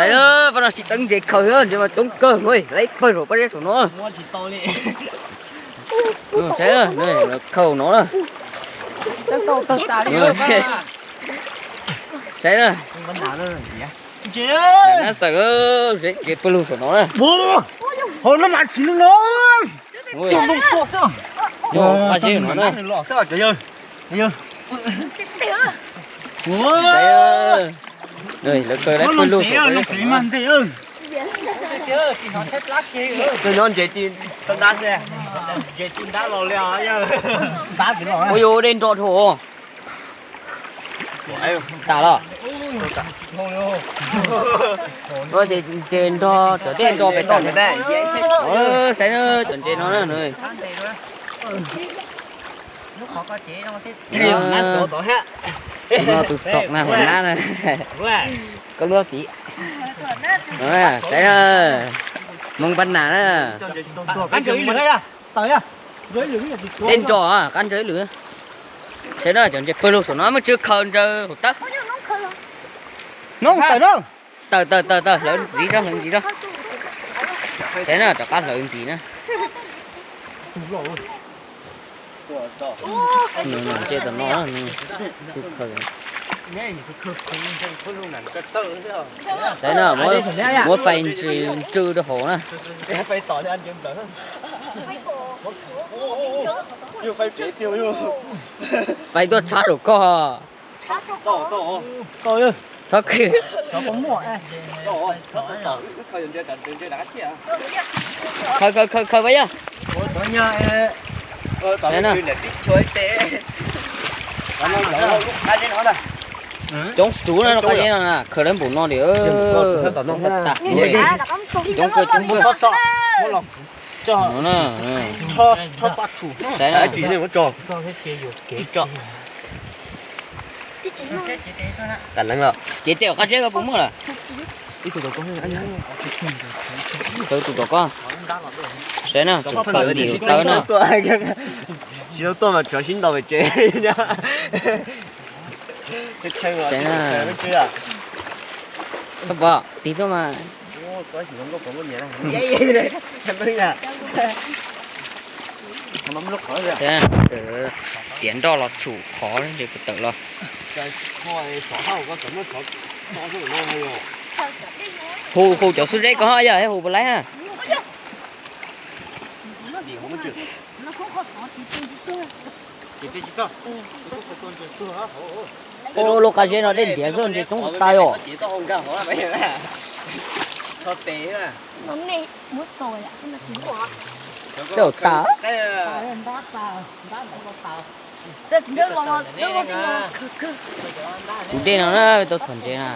Saib, pab no sib teeb ntses khaws, ntses mas coob kawg, lawv pawg saum pob zeb saum no. Saib, khaws no na. Saib na. Nab xaws, ntses pawg lug saum no na. Hauv no mas tsis no. Lawv kaw lawv pawg lug saum no. Ua yuav dej nro dhau. Tas los. Ces nrog cov dej nro pem tas. Saib na, cov ntses no na. No tus xom na, hua nab na. Koj lub tid. Saib na, Hmoob Pab Nas na. Dej nro, qab ntsaws ib lwm. Saib na, cov ntses pawg lug saum no muaj tsw khaws ntsaws hauv tawb. Noob tawm no. Tawm tawm tawm tawm, hlawv ntxiv tso, hlawv ntxiv tso. Saib na, rov qab hlawv ntxiv na. Ntses tom no. Saib na, muab fais ntsw rau hauv na. Fais tuaj tshab rau koj. Txhob khwv. Khaws khaws khaws khaws pas yog. Coob xwb na, lub qab zeb no na, khaws lawv npaum no li. Coob kawg coob kawg. Saib na. Ces tej qab zeb ko puas muaj lawm? Khaws tus tom koj. Saib na, khaws ntim tawb na. Tsis tau tuaj mas tsov sib ntaus pem tsev. Saib na. Koj pom tig tuaj mas. Tiav nroj los tshum qhov ces puas tawm los. Hu hu cov xub zeb ko yog hu puas laib ha. Ua lub qab zeb no dej ntiav xwb, ntses coob tas os. Tej zaum tas. Tus dej no na tau txhom ntses na.